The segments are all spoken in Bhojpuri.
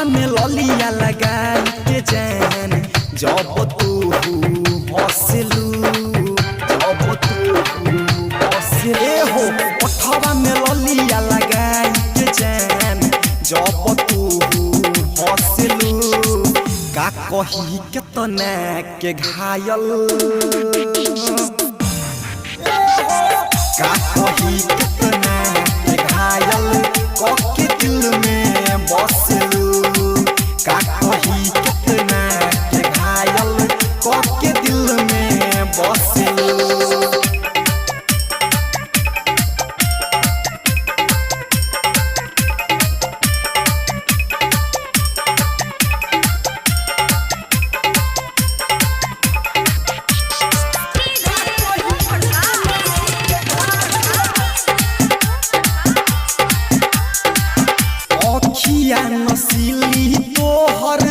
ओठवा में ललिया लगाई के जान जब तू हंसलू, जब तू हंसले हो। ओठवा में ललिया लगाई के जान जब तू हंसलू, का कही केतना के घायल, का कही कितना के घायल कके दिल में बसलू, का कही कितना के घायल कके दिल में बसलू। अखिया नसीली तोहर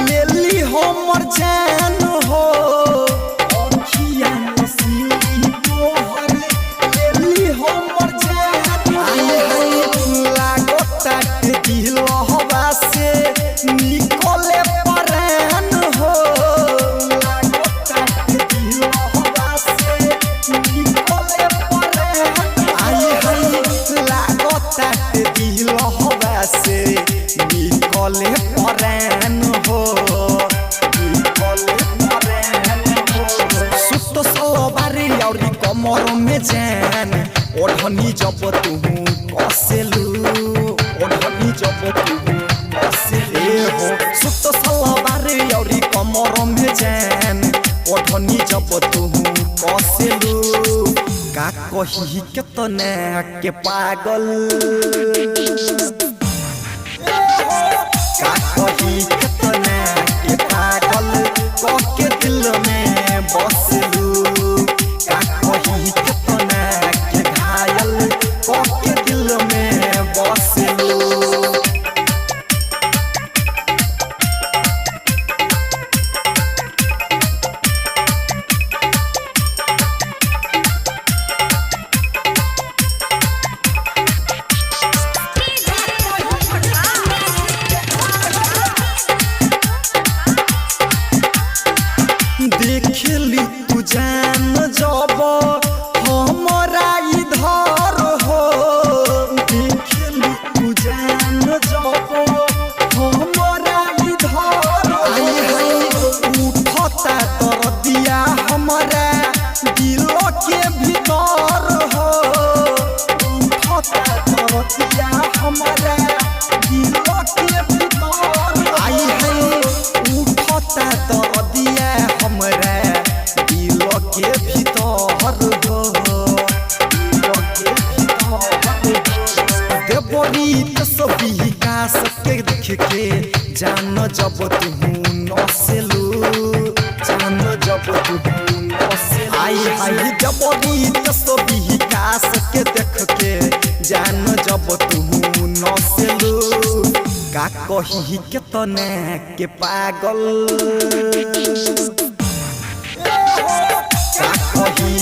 लेली हमर जान हो, अखिया नसीली तोहर लेली हमर जान। आय हाय लागता के दिलहवा से निकले परान हो, लागता के दिलहवा से निकले परान। आय हाय लागता के दिलहवा से निकले परान हो, निकले परान हो। सुत सलवारी औरी कमर में जान ओढ़नी जब तू कसेलू, ओढ़नी जब तू कसेले हो। सुत सलवारी औरी कमर में जान ओढ़नी जब तू कसेलू, का कही केतना के पागल, का कही केतना के पागल कके दिल में बसलू, का कही केतना के घायल कके दिल में बसलू। देखली तू जान जब हमरा इधर हो, देखली तू जान जब हमरा इधर। आय हाय उठता तरदिया हमरा दिल के भीतर हो, उठता तरदिया हमरा दिल के भीतर। आय हाय उठता तरदिया हमरा दिल के भीतर हो, दिल के भीतर। देवरी तस्वीर विकास के देख के जान जब तू नसेलू, जान जब तू नसेलू। आय हाय देवरी तस्वीर विकास के देख के जान जब तू नसेलू, का कही केतना के पागल, का कही।